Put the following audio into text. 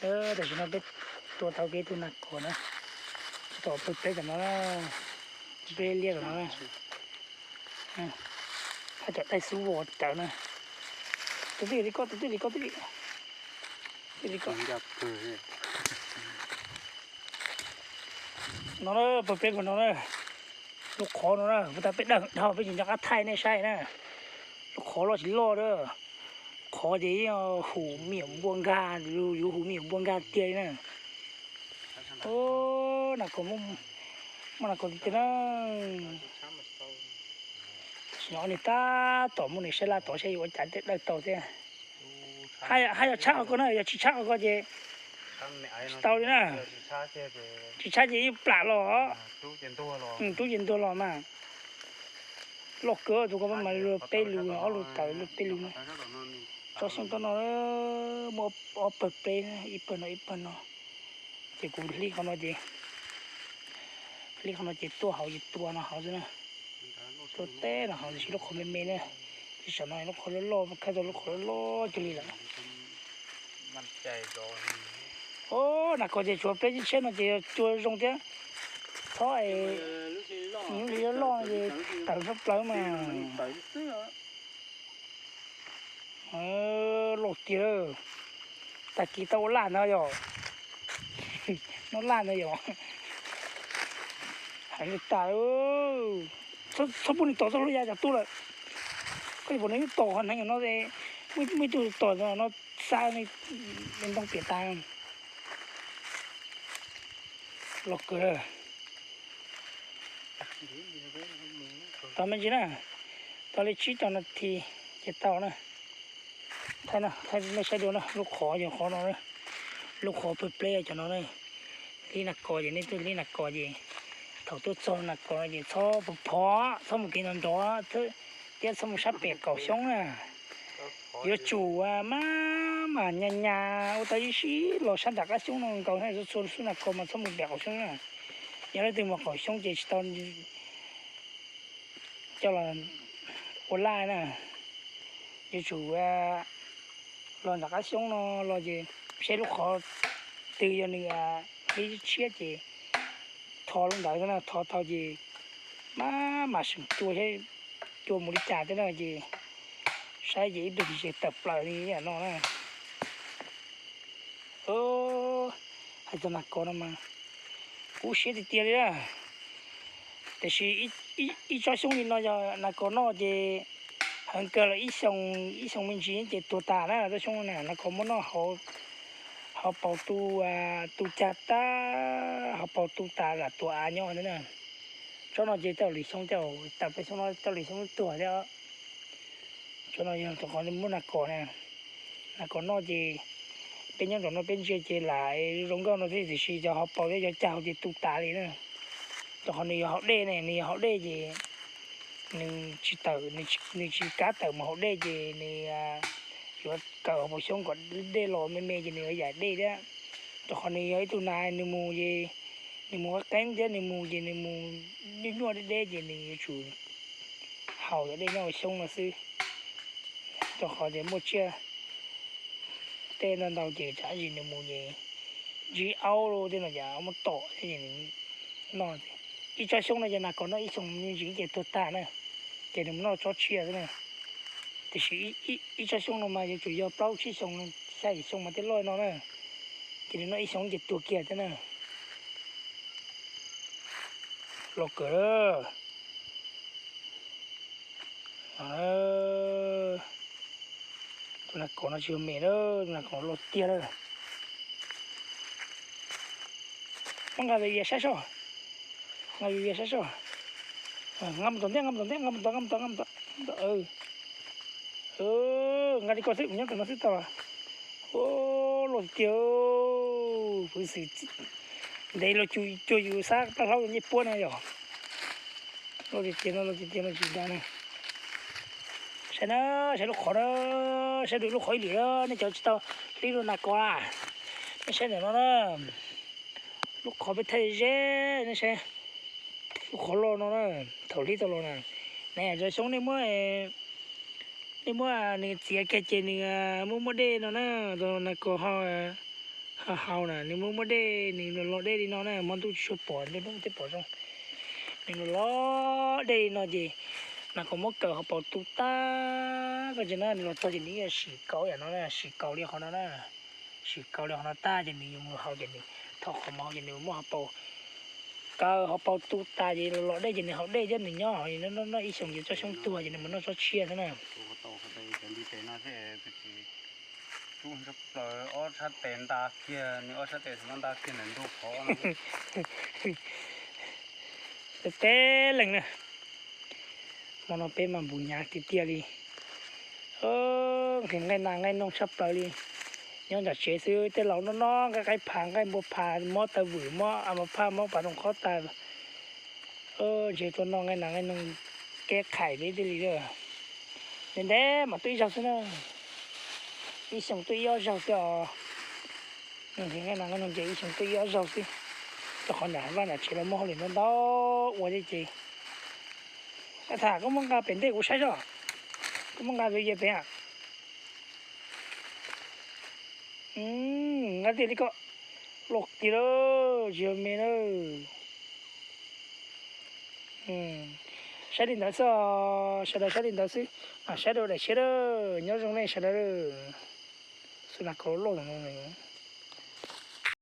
Tam sim no peb tua tau kiag ib tug nas kos na, tua pawg peb tom no, peb liab tom no, hab cov daim xub vos cawv na. Tus twg li koj, tus twg li koj, twg li, twg li koj. No na, pawg peb pawg no na, lub qhov no na, puag ta peb dawm dhau peb tsis nco qab thaij nej saib na. Lub qhov loj tsis loj na, qhov ces yeej hum me nyuam npua nkag, yuav hum me nyuam npua nkag tiag li na. Nas kos, muaj nas kos tiag tiag na. Sim no niag tab tom muaj niag sab laj tod saib yuav ua cas thiaj dawj tau thiab. Hab yog tshab qhov ko na, yog tsis tshab qhov ko ces tsis tau li na. Tsis tshab ces yeej plam los. Rub ces ntuag los mas. Loj kawg, tus ko mas luag peb lus, ob lus tawm luag peb lus na. Tsob xyoob tom no muaj ob pawg peb, ib pawg no ib pawg no. Ces kuv hlib qhov no ces, hlib qhov no ces tuaj hauv ces tua no hauv xwb na. Tuaj teb no hauv tiam sis lub qhov me me na, tiam sis no lub qhov loj loj, khav tau lub qhov loj loj cuag li lawm. Nas kos ces tshuav peb tshiab no ces yog cua zoo thiab. Txhob es, lub loj loj ces tawm sab plaws mas. Loj tiag, tag kis tau ua laj ntag yog, noj laj ntag yog. Hais li tas, txhob pub nws tom txoj hlua ya cov tub lawm. Koj yuav pom nws tom qhov neev no, muaj ib tug tom no xa ntoo piam tas. Los kawg. Tau me ntsis na, tau li tsib caug nas this ces tau na. Thaij, thaij nej saib dua na, lub qhov yog qhov no, lub qhov pawg pleb cov no na. Hlib nas kos ces nej twb hlib nas kos ces thaum twb txog nas kos no ces txhob phov phov, txhob mus kev nrov nrov, thiab txhob mus sab pem qaum xyoob na. Yuav tsum mas mas nyas nyas ua tau ib sij los sab nram qab xyoob no nkaus na, txhua txhua xub nas kos mas txhob mus pem qaum xyoob na. Yog leej twg mus qaum xyoob ces tsis tau coj los ua laj na. Yuav tsum los nram qab xyoob no los ces saib lub qhov twg yog nws hlib tshiab ces tho lub ntawd na, tho tau ces mas mas seem cua, cua mus li cas thiab na ces saib ces ib pliag ces tawm plaws li no na. Hais txog nas kos no mas kub siab tiag tiag li na. Tiam sis ib tsob xyoob li no yog nas kos noj ces heev kawg los ib xyoo, ib xyoo me ntsis ces tuag tas na. Tsob xyoob no nas kos muab noj hauv paus tu, tu cag tag, hauv paus tu tas lam tuag av nyob na. Tsob no ces coj lwm xyoo, coj tawm plaws xyoo no coj lwm xyoo tuag thiab. Tsob no yog qhov muab nas kos na, nas kos noj ces peb nyob nram no peb ntsia ces lam zoo nkauj no xwb tiam sis cov hauv paus thiab cov cag hauv ces tu tas li na. Rau qhov nws yog hauv dej ne, nws yog hauv dej ces nws tsis tawm, nws tsis kam tawm mus hauv dej ces nws yuav kawm hauv paus xyoob kom dej los me me ces nws yuav yaim dej thiab. Rau qhov nws yog ib tug nas nws mus ces nws mus qeeb qeeb thiab nws mus ces nws mus nyuaj nyuaj deb deb ces nws yuav tsum haus cov dej nyob hauv xyoob no xwb. Rau qhov tias muaj tsiaj tej ntau ntau ces tsam ib ntsis nws mus ces ntsib aub tej no ces muab tom thiab ces nws noj. Ib tsob xyoob no ces nas kos noj ib xyoo me ntsis ces tuag tag na, ces nws mus noj tsob tshiab xwb na. Tiam sis ib tsob xyoob no mas yuav tsum yog plaub tsib xyoo, xya yim xyoo mas thiaj loj no na, ces nws noj ib xyoo ces tuag kiag thiab na. Los kawg. Tus nas kos no tsis yog me lawm, tus nas kos no loj tiag lawm. Muab nqa ve vias saib soj, nqa ve vias saib soj. Nqa mus tom ntej, nqa mus tom ntej, nqa mus tom, nqa mus tom, nqa mus tom, nqa mus tom. Nqa li ko xwb, nyob tom no xwb tau. Loj tiag tiag. Hwv xwm ntev los cuag yus sab plab hlaub ncej puab na yom. Loj tiag tiag no, loj tiag tiag no tsis dag na. Saib na, saib lub qhov na, saib dua lub qhov ib lwm na, nej cov tsis tau hlib dua nas kos na. Nej saib ntawm no na, lub qhov peb thaij ze, nej saib lub qhov loj no na, thaum hlib tau los na. Nws cov xyoob nej muab, nej muab nws txiav kiag ces nws muaj muaj dej no na, nas kos ho Hau na, nws muaj muaj dej, nws los los dej li no na, hmo ntuj tsis tshua pom, ntuj hnub thiaj pom zoo. Nws los los dej li no ces nas kos muab kaw hauv paus tu tag, koj tsis na, nws los txog ces nws yuav sim kaus yam no na, sim kaus li qhov no na, sim kaus li qhov no tag ces nws yuav mus haus ces nws thauj qhov mus haus ces nws muab hauv paus kaw hauv paus tu tas ces los los dej ces nws haus dej thiab, nws nyob hauv no ib xyoos ces tsob xyoob tuag ces nws mus noj tsob tshiab xwb na. Rub plaws ob sab tes nta kiag, nws ob sab tes muab nta kiag ntawm ntug qhov. Peb leeg na, hmo no peb mas npus hnyav tiag tiag li. Nqhis nqaij nas nqaij noog tshaj plaws li. Nyob nram tsev xwb, tej laus noj noj nqaij qaib phav nqaij npua phav, mob taw vwm, mob a ma phaj, mob pas rooj khob tas. Ntshe tuaj noj nqaij nas nqaij noog keb qhais peb thiaj li lawm. Ntev ntev mas tuaj ib zaug xwb na, ib xyoos tuaj ib ob zaug xwb os. Nqhis nqaij nas nqaij noog ces ib xyoos tuaj ib ob zaug xwb, rau qhov nram vaj nram tsev los muaj hauj lwm ntau ntau ua thiab ces. Tham, koj muab nqa pem ntej kuv saib zoj, koj muab nqa ve ye pem a. Nqa tiag li koj, loj kiag lawm, tsis yog me lawm. Saib li ntawd xwb, sawv daws saib li ntawd xwb, mam saib rau daim tshiab lawm, nyob zoo nej sawv daws. Xwb nas kos loj loj no.